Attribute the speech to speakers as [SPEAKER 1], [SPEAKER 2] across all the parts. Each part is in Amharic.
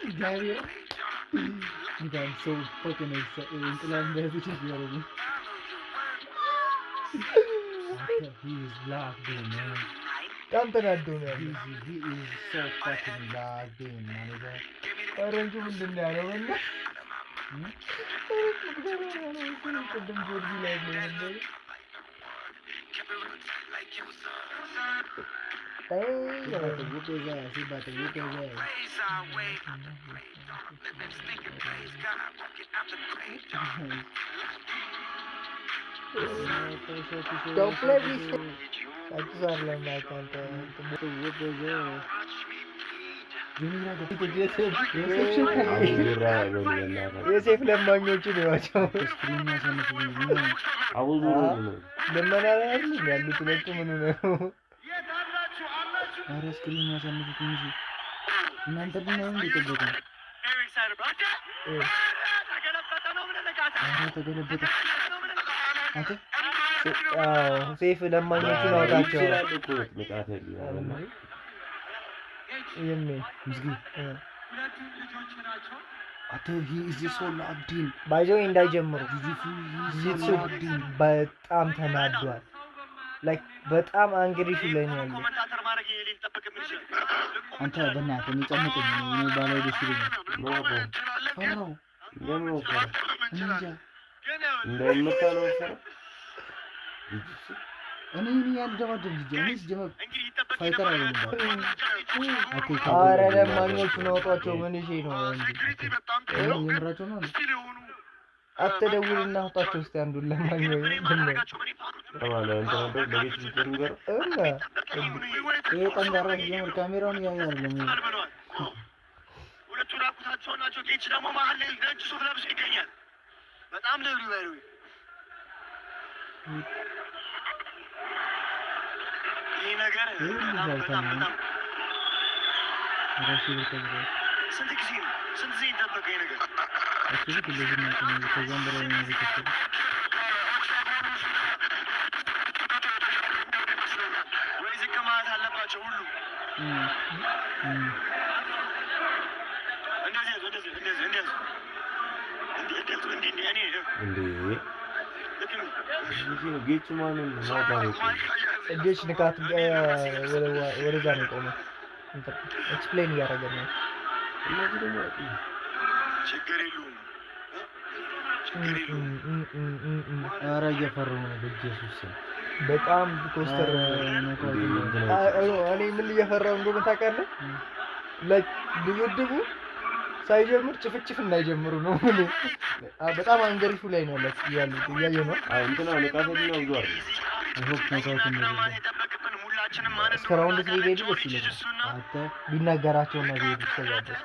[SPEAKER 1] እግዚአብሔር በጣም so fucking excited እንቁላል እንደያዘች እያደረጉ። He is locked in, man.
[SPEAKER 2] በጣም ተናዶ ነው ያለው።
[SPEAKER 1] He is so fucking locked in, my nigga.
[SPEAKER 2] ፈረንጁ ምንድን ነው ያለው? በእናትህ ፈረንጁ ገና ነው ያለው መሰለኝ ቅድም ጆርጂ ላይ ነው የነበረው።
[SPEAKER 1] He about to whoop his ass. He about to whoop his ass.
[SPEAKER 2] Don't play with አዲስ አይደለም እባክህ አንተ።
[SPEAKER 1] To whoop his ass.
[SPEAKER 3] አቡ ዙራ በሉ በእናትህ።
[SPEAKER 2] የሴፍ ለማኞችን ይዋቸው።
[SPEAKER 1] Screen ያሳንፉብኝ ነው።
[SPEAKER 3] አቡ ዙራ ነው።
[SPEAKER 2] ልመና ላይ አይደለም ያሉት ሁለቱ። ምን ነው?
[SPEAKER 1] ኧረ screen ያሳንፉብኝ እንጂ እናንተ ግን ነው እንዴ የጠበቀው? ኧረ ተገለበጠ። አንተ።
[SPEAKER 2] አዎ ሴፍ ለማኞቹን አውጣቸው።
[SPEAKER 3] ይችላል እኮ ንቃተ ህሊና በእናትህ።
[SPEAKER 2] የሜ
[SPEAKER 1] ምስጊ አንተ he is so locked in.
[SPEAKER 2] By the way እንዳይጀምሩ
[SPEAKER 1] ጂጂትሱ
[SPEAKER 2] ጂጂትሱ በጣም ተናዷል። Like በጣም angry ላይ ነው ያለው።
[SPEAKER 1] አንተ በእናትህ እኔ ጨነቀኝ። እኔ ባላይ ደስ ይለኛል።
[SPEAKER 3] ምን አባ
[SPEAKER 1] ፈራው።
[SPEAKER 3] ለምን ነው ፈራ?
[SPEAKER 1] እኔ እንጃ።
[SPEAKER 3] እንዳይመታ ነው ፈራ ጂጂትሱ።
[SPEAKER 1] እኔ ያልደባደብ ጂጂ እኔ ሲጀመር fighter አይደለም። Okay.
[SPEAKER 2] አረ ለማኞቹን አውጧቸው። ምን እሺ ነው እንጂ
[SPEAKER 1] የምራቸው ነው።
[SPEAKER 2] አትደውልና አውጣቸው እስቲ አንዱን ለማኝ ወይ ምንድን ነው?
[SPEAKER 3] ለማለ እንትን ነበር ለቤት ልጅ ጋር
[SPEAKER 2] እና
[SPEAKER 1] ይሄ ጠንካራ ሲጀምር ካሜራውን እያየ አይደለም። ይሄ
[SPEAKER 4] ሁለቱ ራቁታቸውን ናቸው። ጌች ደግሞ መሀል ላይ ነጭ ሱፍ ለብሶ ይገኛል። በጣም ለብሪ ባይ ይህ ነገር
[SPEAKER 1] ይህ ሁሉ
[SPEAKER 4] በጣም
[SPEAKER 1] ዛልታ
[SPEAKER 4] በጣም
[SPEAKER 1] ነው።
[SPEAKER 4] በጣም
[SPEAKER 1] ራሱ ብር
[SPEAKER 4] ስንት ጊዜ ነው ስንት ጊዜ ይጠበቀ ይህ ነገር?
[SPEAKER 1] እሱ ልክ እንደዚህ ነው ያቆመው። ከዛም በላይ ነው የከፈለው።
[SPEAKER 4] ወይ ዝቅ ማለት አለባቸው ሁሉ። እንደዚህ ያዙ፣ እንደዚህ እንደዚህ እንደዚህ እንዲህ እንደዚህ እንዲህ እንዲህ እኔ
[SPEAKER 3] እንዴ
[SPEAKER 4] ልክ ነው።
[SPEAKER 3] ጌቹ ማንን ማታ ነው?
[SPEAKER 2] ጌች ንቃት ወደዛ ነው የቆመው። Explain እያደረገ ነው።
[SPEAKER 3] እነዚህ ደግሞ ያውቁ።
[SPEAKER 4] ችግር የለውም ችግር የለውም።
[SPEAKER 1] ኧረ እየፈራሁ ነው በኢየሱስ ስም።
[SPEAKER 2] በጣም ኮስተር
[SPEAKER 1] ኧረ ንቃት
[SPEAKER 3] እንዴ
[SPEAKER 1] ነው።
[SPEAKER 3] እንትን
[SPEAKER 2] እኔ ምን እየፈራሁ እንደሆነ ታውቃለህ? Like ድብድቡ ሳይጀምር ጭፍጭፍ እንዳይጀምሩ ነው። ምን በጣም anger issue ላይ ነው ያለት ያሉት እያየሁ ነው።
[SPEAKER 3] አይ እንትና ንቃተ ህሊና ብዙ አይደለም።
[SPEAKER 1] I hope ንቃት እንደሌለ።
[SPEAKER 4] የጠበቅብን ሁላችንም ማን
[SPEAKER 2] እስከ round 3 ቢሄዱ ደስ ይለኛል።
[SPEAKER 1] አንተ
[SPEAKER 2] ቢናገራቸውና ቢሄዱ እስከዛ ድረስ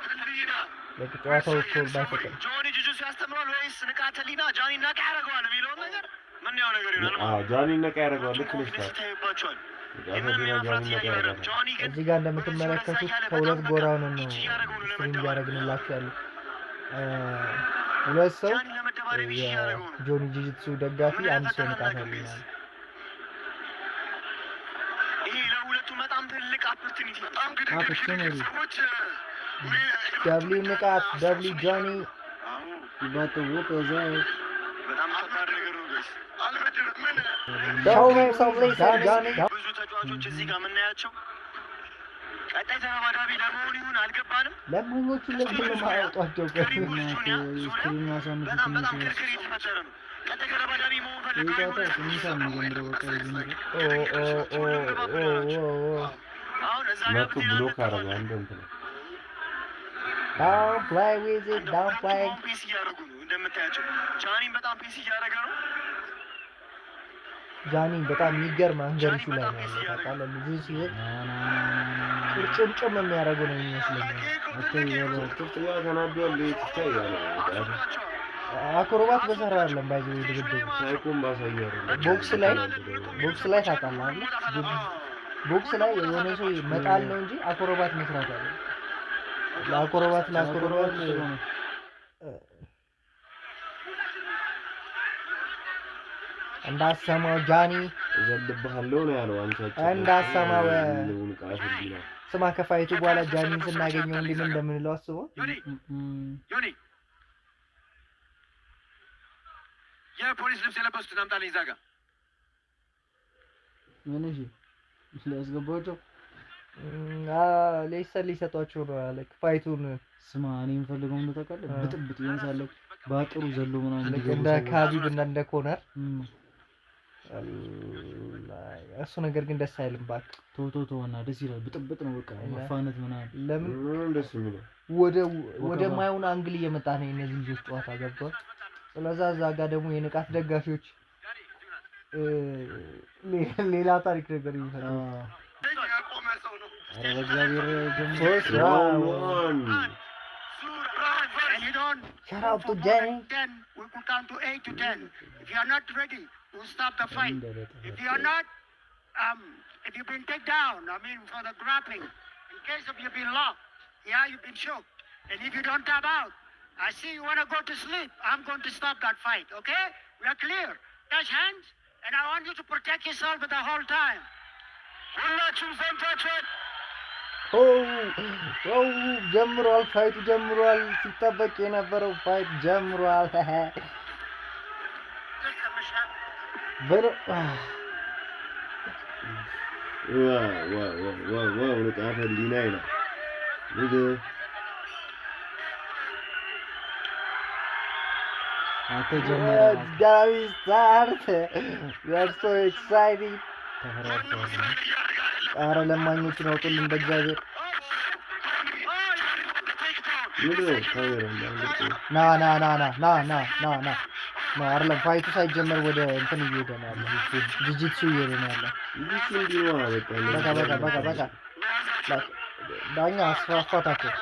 [SPEAKER 2] like ጨዋታው እኮ ባይፈቅድ
[SPEAKER 4] ጆኒ ጁጁትሱ ያስተምረዋል ወይስ ንቃተ ህሊና ጃኒ ነቃ ያደርገዋል የሚለውን ነገር ምናየው ነገር ይሆናል ማለት
[SPEAKER 3] አዎ ጃኒ ነቃ ያደርገዋል። ልክ ነሽ።
[SPEAKER 4] ነው።
[SPEAKER 3] ታዲያ
[SPEAKER 4] ይታይባቸዋል።
[SPEAKER 3] ንቃተ
[SPEAKER 4] የምንም
[SPEAKER 3] ህሊና
[SPEAKER 4] የመፍራት
[SPEAKER 3] ጃኒ ነቃ
[SPEAKER 4] እያየሁ አይደለም።
[SPEAKER 3] ያደርጋታል።
[SPEAKER 4] ጆኒ ግን
[SPEAKER 2] እዚህ ጋር እንደምትመለከቱት ከሁለት ጎራ ሆነን ነው stream እያደረግንላችሁ ያለው። ሁለት ሰው
[SPEAKER 4] ጃኒ ለመደባደብ itch እያደረገው ነው።
[SPEAKER 2] የጆኒ ጂጂትሱ ደጋፊ፣ አንድ ሰው ንቃተ ህሊና ነው።
[SPEAKER 4] ይሄ ለሁለቱም በጣም ትልቅ opportunity ነው።
[SPEAKER 1] Opportunity.
[SPEAKER 2] W ንቃት፣ W ጆኒ።
[SPEAKER 1] You about to whoop his ass.
[SPEAKER 4] በጣም ከባድ ነገር ነው guys።
[SPEAKER 2] Show him some listen, ጆኒ።
[SPEAKER 4] ብዙ ተጫዋቾች እዚህ ጋር የምናያቸው ቀጣይ ተደባዳቢ ለመሆን ይሁን አልገባንም።
[SPEAKER 2] ለማኞቹን ለምንድን ነው የማያወጧቸው? ቆይ
[SPEAKER 1] እናትህ screen ያሳንፉት
[SPEAKER 4] በጣም በጣም
[SPEAKER 1] ትንሽ።
[SPEAKER 4] ክርክር እየተፈጠረ ነው። ቀጣይ ተደባዳቢ መሆን
[SPEAKER 1] ይህ
[SPEAKER 4] ፈልገው
[SPEAKER 1] ጨዋታ
[SPEAKER 4] ይሁን
[SPEAKER 1] 8 ሰዓት ነው የሚጀምረው። በቃ በዚህ ነገር
[SPEAKER 2] ኦ ኦ ኦ ኦ ኦ ኦ
[SPEAKER 4] አሁን እዛ ጋር
[SPEAKER 3] መቶ
[SPEAKER 4] ብትሄድ
[SPEAKER 3] block
[SPEAKER 4] አንተ
[SPEAKER 3] አደረገ። አንድ እንትን
[SPEAKER 2] Don't play with it, don't play.
[SPEAKER 4] ሁለቱም pace እያደረጉ ነው እንደምታያቸው። ጃኒን በጣም pace እያደረገ ነው።
[SPEAKER 2] ጃኒ በጣም የሚገርም anger issue ላይ ነው ያለው። ታውቃለህ፣ ልጁ ሲሄድ
[SPEAKER 1] ና ና ና ና ና።
[SPEAKER 2] ቁርጭምጭም የሚያደርገው ነው የሚመስለኝ።
[SPEAKER 1] አንተ ይበለው።
[SPEAKER 3] ክፍት ያ ተናዷል። ትቻ እያለ
[SPEAKER 2] አክሮባት በሰራ አይደለም by the way ድብድቡ
[SPEAKER 3] ሳይኮን ባሳየ አይደለም።
[SPEAKER 2] ቦክስ ላይ ታውቃለህ አይደል? ቦክስ ላይ የሆነ ሰው መጣል ነው እንጂ አክሮባት መስራት አለ። ለአክሮባት
[SPEAKER 1] ጥሩ ነው።
[SPEAKER 2] እንዳሰማው ጃኒ።
[SPEAKER 3] እዘልብሃለሁ ነው ያለው። አንቺ አጭር ነሽ።
[SPEAKER 2] እንዳሰማው።
[SPEAKER 3] ንቃተ ህሊና።
[SPEAKER 2] ስማ፣ ከ fight ኡ በኋላ ጃኒን ስናገኘው እንዲህ ምን እንደምንለው አስበው።
[SPEAKER 4] ዮኒ፣ ዮኒ፣ የፖሊስ ልብስ የለበሱትን አምጣልኝ እዛ ጋር።
[SPEAKER 1] ምን? እሺ፣ ሊያስገባቸው።
[SPEAKER 2] Lesson ሊሰጧቸው ነው አለ fight ኡን።
[SPEAKER 1] ስማ፣ እኔ የምፈልገው እንደው ታውቃለህ፣ ብጥብጥ ይሆን በአጥሩ ዘሎ ምናምን
[SPEAKER 2] ልክ
[SPEAKER 1] እንዲገቡ
[SPEAKER 2] እንደ
[SPEAKER 1] ሰዎች።
[SPEAKER 2] ካቢብ እና እንደ ኮነር። እሱ ነገር ግን ደስ አይልም እባክህ።
[SPEAKER 1] ቶ ቶ ቶ እና ደስ ይላል። ብጥብጥ ነው በቃ፣ መፋነት ምናምን።
[SPEAKER 2] ለምን?
[SPEAKER 3] ምንም ደስ የሚለው
[SPEAKER 2] ወደ ማየውን angle እየመጣ ነው የእነዚህ ልጆች ጨዋታ፣ ገብቷል። ስለዛ እዛ ጋር ደግሞ የንቃት ደጋፊዎች ሌላ ታሪክ ነገር ይፈጥራል።
[SPEAKER 4] የቆመ ሰው ነው።
[SPEAKER 1] ኧረ በእግዚአብሔር ጀምሮ።
[SPEAKER 2] ሶስት
[SPEAKER 3] round
[SPEAKER 2] round
[SPEAKER 3] one.
[SPEAKER 4] And you don't
[SPEAKER 2] Shout out to Jenny.
[SPEAKER 4] 10, we could count to 8 to 10. If you are not ready, we'll stop the fight. If you are not, if you've been taken down, I mean, for the grappling, in case of you've been locked, yeah, you've been choked. And if you don't tap out, I see you want to go to sleep. I'm going to stop that fight, okay? We are clear. Touch hands, and I want you to protect yourself the whole time. ሁላችሁም ሰምታችኋል።
[SPEAKER 2] ኦ ኦ፣ ጀምሯል። Fight ኡ ጀምሯል። ሲጠበቅ የነበረው fight ጀምሯል። በለው።
[SPEAKER 3] Wow wow wow wow wow፣ ንቃተ ህሊና ይላል። ንግ
[SPEAKER 1] አንተ ጀመረ።
[SPEAKER 2] It's gonna be start. We are so excited.
[SPEAKER 1] ተፈራርተዋል።
[SPEAKER 2] ኧረ ለማኞቹን አውጡልን በእግዚአብሔር።
[SPEAKER 3] ምንድን ነው ካሜራ እንዳንገጥ?
[SPEAKER 2] ና ና ና ና ና ና ና ና ና፣ አይደለም፣ fight ኡ ሳይጀመር ወደ እንትን እየሄደ ነው ያለው። ጂጂትሱ እየሄደ ነው ያለው።
[SPEAKER 3] ይህ እንዲህ ነው በቃ።
[SPEAKER 2] በቃ በቃ በቃ በቃ፣ like ዳኛ አስፋፋታቸው።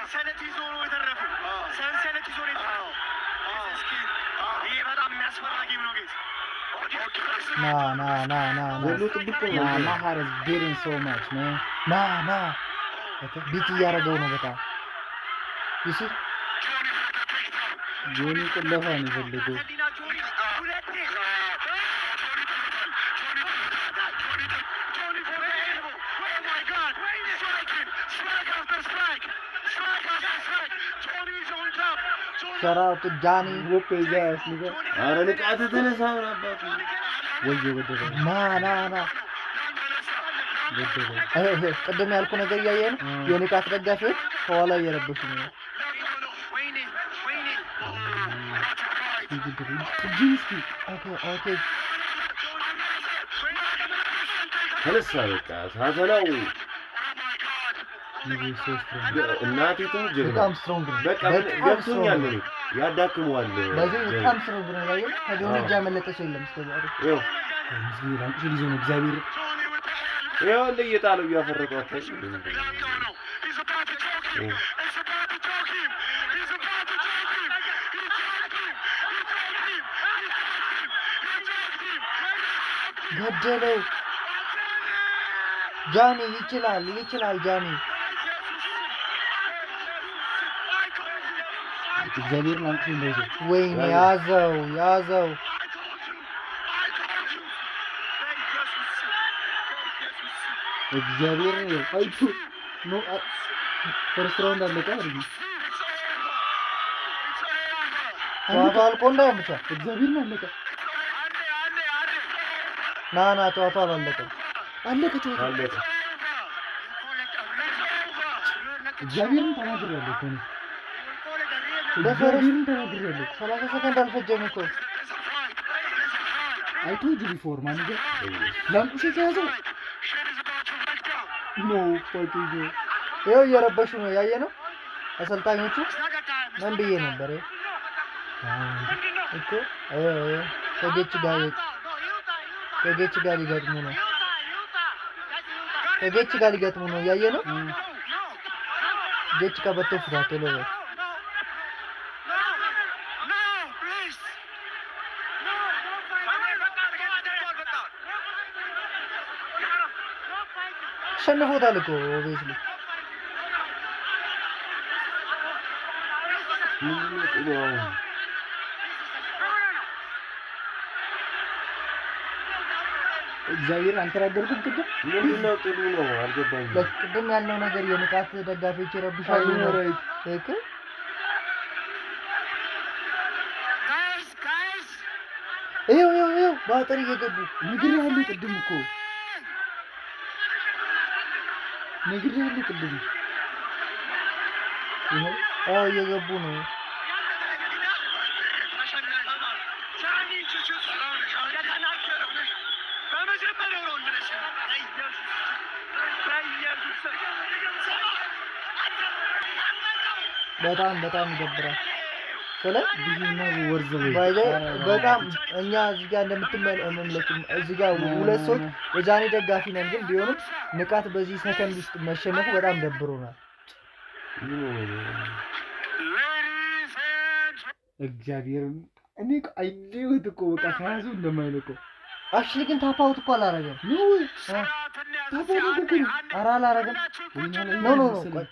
[SPEAKER 4] ሰንሰለት ይዞ ነው የተረፈው። ሰንሰለት ይዞ ነው የተረፈው። ይሄ በጣም የሚያስፈራ game ነው guys።
[SPEAKER 2] ና ና ና ና ና።
[SPEAKER 3] ዘሎ ጥብቅ ነው።
[SPEAKER 1] Nah, my heart is beating so much, man.
[SPEAKER 2] ና ና፣ beat እያደረገው ነው በጣም፣ you see?
[SPEAKER 1] ጆኒ ቁለፋ ነው የፈለገው።
[SPEAKER 2] Shout out to ጃኒ።
[SPEAKER 3] ኧረ ንቃተ ተነሳ፣ ምን አባቱ።
[SPEAKER 1] ወዮ ገደለው።
[SPEAKER 2] ና ና ና።
[SPEAKER 1] ገደለው።
[SPEAKER 2] ይሄ ቅድም ያልኩ ነገር እያየ ነው። የንቃት ደጋፊዎች ከኋላ እየረበሹ ነው።
[SPEAKER 1] ገደለው። እጅን እስኪ።
[SPEAKER 2] Okay.
[SPEAKER 3] ተነሳ በቃ ሳተናው።
[SPEAKER 1] ንጉ ሶስት ነው።
[SPEAKER 3] እናቴ ትሙት ጀግና።
[SPEAKER 2] በጣም strong ነው።
[SPEAKER 3] በቃ
[SPEAKER 2] በጣም
[SPEAKER 3] ገብቶኛል።
[SPEAKER 2] strong ነው።
[SPEAKER 3] እኔ ያዳክመዋል።
[SPEAKER 2] በዚህ በጣም strong ነው። ያየው ከጆኒ እጅ ያመለጠ ሰው የለም እስከ ዛሬ።
[SPEAKER 3] ይኸው።
[SPEAKER 1] ምስኪን አንቁሽ ሊይዘው ነው እግዚአብሔር።
[SPEAKER 3] ይኸው እንደ እየጣለው እያፈረጠው አታውቅም? ይኸው።
[SPEAKER 2] ገደለው። ጃኒ ይችላል፣ ይችላል ጃኒ።
[SPEAKER 1] እግዚአብሔርን አንቁሽ እንዳይዘው።
[SPEAKER 2] ወይኔ ያዘው ያዘው።
[SPEAKER 1] እግዚአብሔርን ይኸው አይቱ no፣ first round አለቀ አይደል?
[SPEAKER 2] ጨዋታው አልቆ እንዳይሆን ብቻ።
[SPEAKER 1] እግዚአብሔርን አለቀ።
[SPEAKER 2] ና ና፣ ጨዋታው አላለቀም።
[SPEAKER 1] አለቀ ጨዋታ።
[SPEAKER 3] አለቀ።
[SPEAKER 1] እግዚአብሔርን ተናግሬያለሁ እኮ እኔ።
[SPEAKER 2] በ first
[SPEAKER 1] እግዚአብሔርን ተናግሬያለሁ።
[SPEAKER 2] 30 ሰከንድ አልፈጀም እኮ።
[SPEAKER 1] I told you before, man. ላንቁሽ የተያዘው no fucking way.
[SPEAKER 2] ይኸው እየረበሹ ነው፣ ያየ ነው አሰልጣኞቹ። ምን ብዬ ነበር እኮ፣ ይኸው ይኸው ከጌች ጋር ሊገጥሙ ነው። ከጌች ጋር ሊገጥሙ ነው፣ እያየ ነው። ጌች ቀበቶ ፍታ ቶሎ በል።
[SPEAKER 4] No, please. No, don't fight.
[SPEAKER 2] አሸንፎታል እኮ obviously።
[SPEAKER 3] ምንድነው ጥሉ አሁን?
[SPEAKER 1] እግዚአብሔርን አልተናገርኩም ቅድም።
[SPEAKER 3] ምንድነው ጥሉ ነው አልገባኝም።
[SPEAKER 2] ቅድም ያልነው ነገር የንቃት ደጋፊዎች ይረብሻሉ ነው። ትክክል።
[SPEAKER 4] Guys, guys.
[SPEAKER 2] ይኸው ይኸው ይኸው በአጥር እየገቡ።
[SPEAKER 1] ነግሬሃለሁ ቅድም እኮ፣ ነግሬሃለሁ ቅድም። ይኸው።
[SPEAKER 2] አዎ እየገቡ ነው። በጣም በጣም ይደብራል። ስለ
[SPEAKER 1] This is not worth the wait.
[SPEAKER 2] By the way በጣም እኛ እዚህ ጋር እንደምትመለከቱ እዚህ ጋር ሁለት ሰዎች የጃኒ ደጋፊ ነን፣ ግን ቢሆንም ንቃት በዚህ ሰከንድ ውስጥ መሸነፉ በጣም ደብሮናል።
[SPEAKER 3] ምን ሆኖ ነው?
[SPEAKER 4] Ladies and
[SPEAKER 1] እግዚአብሔርን እኔ አይኔውት እኮ በቃ ከያዙ እንደማይለቀው።
[SPEAKER 2] Actually ግን tap out እኮ አላረገም።
[SPEAKER 1] No, tap out እኮ ነው።
[SPEAKER 2] ኧረ አላረገም። No, no, no.